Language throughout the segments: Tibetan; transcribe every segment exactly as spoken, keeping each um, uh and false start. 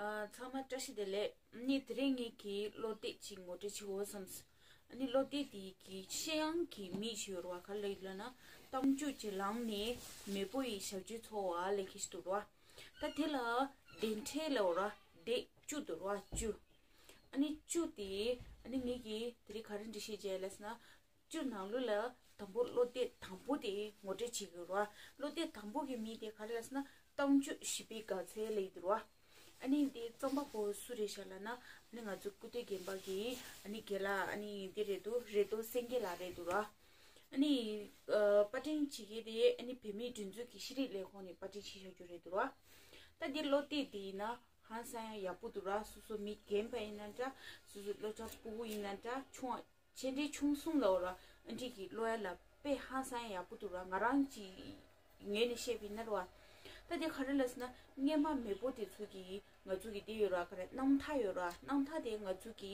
ཨ། ཚང་མ་བཀྲ་ཤིས་བདེ་ལེགས། ཨ་ནི་དེ་རིང་ངེད་ཀྱིས་བློ་གཏད་ཅིག་ངོ་སྤྲོད་བྱེད་དགོས་བསམས། ཨ་ནི་བློ་གཏད་དེ་གི་བཤད་དབྱངས་ཀྱི་མིང་ཅིག་ཡོད་རེད་བ། ག་རེ་ལབ་ཡོད་ལབ་ན། གཏམ་རྒྱུད་ཅིག་ལངས་ནས་མེས་པོ་ཡི་ཞབས་རྗེས་འཚོལ་བ་ལབ་མཁན་ཞིག་འདུག་རེད་བ། ད་དེ་ལ་སྡེ་ཕྲན་ལབ་རེད་བ། སྡེ་བཅུ་འདུག་རེད་བ། བཅུ། ཨ་ནི་བཅུ་དེ་ཨ་ནི་ངེད་ཀྱིས་དེ་རིང་ག་རེ་འགྲེལ་བཤད་བྱས་ལབ་ཟེར་ན། བཅུ་ནང་ལོགས་ལ་དང་པོ་བློ་གཏད་དང་པོ་དེ་ངོ་སྤྲོད་བྱེད་དགོས་རེད་བ། བློ་གཏད་དང་པོ་གི་མིང་དེ་ག་རེ་ལབ་ཟེར་ན། གཏམ་རྒྱུད་བཞི་པའི་དགའ་ཚལ་ལབ་ཡོད་རེད་བ། ཨ་ནི་འདི་རྩོམ་པ་པོ་སུ་རེད་ཤག་ལབ་ན། ཨ་ནི་ང་ཚོ་སྐུ་སྟོད་དགོན་པ་གི་ཨ་ནི་རྒན་ལགས། ཨ་ནི་འདི་རེད་འདུག་རེ་ཏོ་སེང་གེ་ལགས་རེད་འདུག་རེད་བ། ཨ་ནི་ཨ་པར་སྐྲུན་བྱེད་མཁན་དེ་ཨ་ནི་བོད་མིའི་སྒྲིག་འཛུགས་ཀྱི་ཤེས་རིག་ལས་ཁུངས་ནས་པར་སྐྲུན་བྱས་བཞག་རྒྱུ་རེད་འདུག་རེད་བ། ད་འདི་བློ་གཏད་འདི་ཡིན་ན་ཧང་སང་ཡག་པོ་འདུག་རེད་བ། སོ་སོ་མི་རྒན་པ་ཡིན་ན་འདྲ། སོ་སོ་སློབ་གྲྭ་ཕྲུ་གུ་ཡིན་ན་འདྲ། ཆུང་བ། ཆེ་འབྲིང་ཆུང་གསུམ་ལ་འོ་ར། ཨ་འདྲ་གི་ཀློག་ཡ་ལ་དཔེ་ཧང་སང་ཡག་པོ་འདུག་ར། ང་རང་གི་ངོས་ནས་བཤད་པ་ཡིན་ན་ར་བ། ད་དེ་ག་རེ་ལབ་ཟེར་ན། སྔོན་མ་མེས་པོ་དེ་ཚོ་གིས་ང་ཚོ་གི་དེ་ཡོད་ར། ག་རེ། རྣམ་ཐར་ཡོད་ར། རྣམ་ཐར་དེ་ང་ཚོ་གི་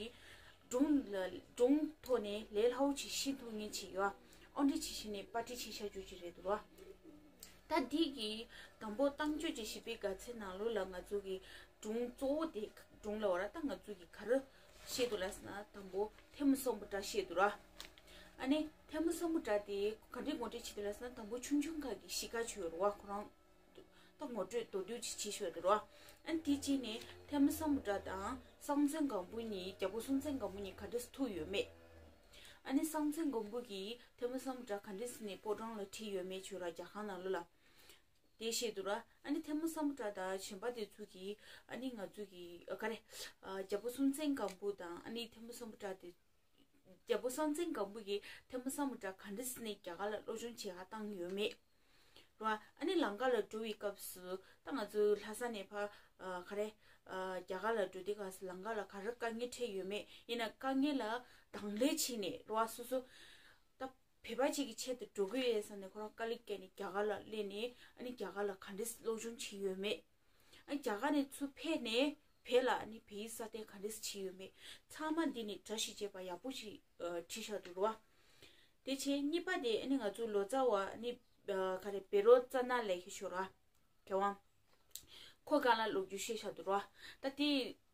སྒྲུང་ལ། སྒྲུང་ཐོག་ནས་ལས་སླ་བོ་ཅིག་ཤེས་ཐུབ་མཁན་ཅིག་ཡོད། ཨ་འདྲ་ཅིག་བྱས་ནས་པར་སྐྲུན་བྱས་བཞག་རྒྱུ་ཅིག་རེད་འདུག་ར། ད་འདི་གི་དང་པོ་གཏམ་རྒྱུད་ཀྱི་བཞི་པའི་དགའ་ཚལ་ནང་ལོགས་ལ་ང་ཚོ་གི་སྒྲུང་གཙོ་བོ་དེ། སྒྲུང་ལབ་ར། ད་ང་ཚོ་གི་ག་རེ་བཤད་འདུག་ལབ་ཟེར་ན། དང་པོ་ཐལ་མོ་སྲིན་པོ་སྒྲ་བཤད་འདུག་ར། ཨ་ནི་ཐལ་མོ་སྲིན་པོ་སྒྲ་དེ་ག་འདྲས་ངོ་སྤྲོད་བྱེད་འདུག་ལབ་ཟེར་ན། དང་པོ་ཆུང་ཆུང་སྒང་གི་གཤིས་ཀ་ཅིག་ཡོད་རེད་བ། ཁོ་རང་ད་ངོ་སྤྲོད་མདོར་བསྡུས་ཅིག་བྱེད་ཤོག་འདུག་ར། ཨ་ནི་དེ་རྗེས་ནས་ཐལ་མོ་སྲིན་པོ་སྒྲ་དང་སྲོང་བཙན་སྒམ་པོ་གཉིས། རྒྱལ་པོ་སྲོང་བཙན་སྒམ་པོ་གཉིས་ག་འདྲས་ཐུག་ཡོད་མེད། ཨ་ནི་སྲོང་བཙན་སྒམ་པོ་གིས་ཐལ་མོ་སྲིན་པོ་སྒྲ་ག་འདྲས་ནས་ཕོ་བྲང་ལ་ཁྲིད་ཡོད་མེད་ཅིག་ཡོད་ར། རྒྱ་གར་ནང་ལོགས་ལ། དེ་བཤད་འདུག་ར། ཨ་ནི་ཐལ་མོ་སྲིན་པོ་སྒྲ་དང་གཞན་པ་དེ་ཚོ་གིས། ཨ་ནི་ང་ཚོ་གི་ཨ་ག་རེ། ཨ་རྒྱལ་པོ་སྲོང་བཙན་སྒམ་པོ་དང་། ཨ་ནི་ཐལ་མོ་སྲིན་པོ་སྒྲ་དེ། རྒྱལ་པོ་སྲོང་བཙན་སྒམ་པོ་གིས་ཐལ་མོ་སྲིན་པོ་སྒྲ་ག་འདྲས་ནས་རྒྱ་གར་ལ་སློབ་སྦྱོང་བྱེད་ག་བཏང་ཡོད་མེད་ར། ཨ་ནི་ལང་ཀ་ལ་འགྲོ་བའི་སྐབས་སུ་ད་ང་ཚོ་ལྷ་ས་ནས་ཕར། ཨ་ག་རེ། ཨ་རྒྱ་གར་ལ་འགྲོ་དུས་སྐབས་སུ་ལང་ཀ་ལ་ག་རེ་དཀའ་ངལ་འཕྲད་ཡོད་མེད། ཡིན་ན་དཀའ་ངལ་ལ་གདོང་ལེན་བྱས་ནས་ར། སོ་སོ་ད་བོད་པ་ཅིག་གི་ཆེད་དུ་འགྲོ་གི་ཡོད་བསམ་ནས་ཁོ་རང་དཀའ་ལས་བརྒྱབ་ནས་རྒྱ་གར་ལ་སླེབས་ནས། ཨ་ནི་རྒྱ་གར་ལ་ག་འདྲས་སློབ་སྦྱོང་བྱས་ཡོད་མེད། ཨ་རྒྱ་གར་ནས་ཚུར་ཕེབས་ནས་བོད་ལ། ཨ་ནི་བོད་ཡིག་སྲ་བརྟན་ག་འདྲས་བྱས་ཡོད་མེད། ཚང་མ་འདི་ནས་བརྗོད་གཞི་བྱས་པ་ཡག་པོ་ཞིག་ཨ་བྲིས་བཞག་འདུག་ར། དེ་བྱས་གཉིས་པ་དེ་ཨ་ནི་ང་ཚོ་ལོ་ཙཱ་བ། ཨ་ནི་ཨ་ག་རེ། བཻ་རོ་ཙ་ན་ལབ་མཁན་ཅིག་ཡོད་ར། མཁས་དབང་། ཁོ་སྒང་ལ་ལོ་རྒྱུས་བཤད་བཞག་འདུག་ར། ད་དེ་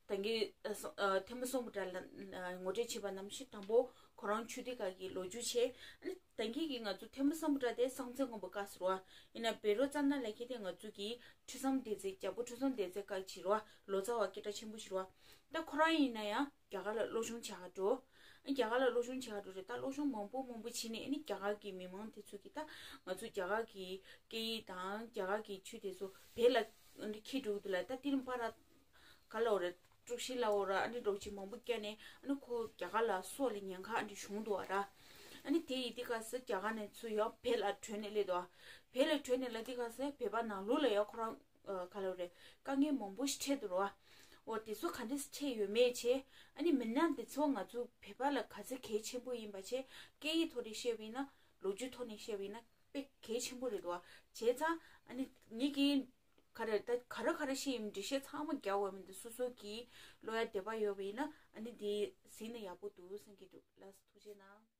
ད་གིན་ཨ་སོ་ཨ་ཐལ་མོ་སྲིན་པོ་སྒྲ་ལ་ཨ་ངོ་སྤྲོད་བྱས་པ་ནང་བཞིན་དང་པོ་ཁོ་རང་ཆུང་དུས་སྐབས་ཀྱི་ལོ་རྒྱུས་བྱས། ཨ་ནི་ད་གིན་གྱི་ང་ཚོ་ཐལ་མོ་སྲིན་པོ་སྒྲ་དེ་སྲོང་བཙན་སྒམ་པོའི་སྐབས་སུ་རེད་བ། ཡིན་ན་བཻ་རོ་ཙ་ན་ལབ་མཁན་དེ་ང་ཚོ་གི་ཁྲི་སྲོང་ལྡེ་བཙན། རྒྱལ་པོ་ཁྲི་སྲོང་ལྡེ་བཙན་སྐབས་ཀྱི་རེད་བ། ལོ་ཙཱ་བ་སྐད་གྲགས་ཆེན་པོ་ཞིག་རེད་བ། ད་ཁོ་རང་ཡིན་ན་ཡང་རྒྱ་གར་ལ་སློབ་སྦྱོང་བྱེད་ག་འགྲོ། རྒྱ་གར་ལ་སློབ་སྦྱོང་བྱེད་ག་འགྲོ་རེད། ད་སློབ་སྦྱོང་མང་པོ་མང་པོ་བྱས་ནས། ཨ་ནི་རྒྱ་གར་གྱི་མི་མང་དེ་ཚོ་གིས་ད་ང་ཚོ་རྒྱ་གར་གྱི་སྐད་ཡིག་དང་རྒྱ་གར་གྱི་ཆོས་དེ་ཚོ་བོད་ལ་འཁྱེར་འགྲོ་གི་འདུག་ལབ། ད་དེ་རིང་ཕར་ག་ལབ་དགོས་རེད། དཀྲུག་ཤིང་ལབ་དགོས་ར། ཨ་ནི་འདྲ་བོ་ཅིག་མང་པོ་བརྒྱབ་ནས། ཨ་ནི་ཁོ་རྒྱ་གར་ལ་སྲོག་ལ་ཉེན་ཁ་ཨ་འདྲ་བྱུང་འདུག་བ་ར། ཨ་ནི་དེ་ཡིན་དུས་སྐབས་སུ་རྒྱ་གར་ནས་ཚུར་ཡང་བོད་ལ་བྲོས་ནས་སླེབས་འདུག་བ། བོད་ལ་བྲོས་ནས་སླེབས་དུས་སྐབས་སུ་བོད་པ་ནང་ལོགས་ལ་ཡང་ཁོ་རང་ཨ་ག་ལབ་དགོས་རེད། དཀའ་ངལ་མང་པོ་ཞིག་འཕྲད་འདུག་ར་བ། འོ་དེ་ཚོ་ག་འདྲས་འཕྲད་ཡོད་མེད་བྱས། ཨ་ནི་མི་སྣ་དེ་ཚོ་ང་ཚོ་བོད་པ་ལ་ག་ཚོད་གལ་ཆེན་པོ་ཡིན་པ་བྱས། སྐད་ཡིག་ཐོག་ནས་བཤད་པ་ཡིན་ན། ལོ་རྒྱུས་ཐོག་ནས་བཤད་པ་ཡིན་ན་དཔེ་གལ་ཆེན་པོ་རེད་འདུག་བ། བྱས་ཙང་ཨ་ནི་ངེད་ཀྱིས་ག་རེ་ད་ག་རེ་ག་རེ་བཤད་ཡིན་འགྲེལ་བཤད་ཚང་མ་རྒྱག་འོས་མི་འདུག་སོ་སོ་གི་ཀློག་ཡ་དད་པ་ཡོད་པ་ཡིན་ན། ཨ་ནི་དེ་གཟིགས་ན་ཡག་པོ་འདུག་བསམ་གྱི་འདུག་ལགས་སོ། ཐུགས་རྗེ་གནང་།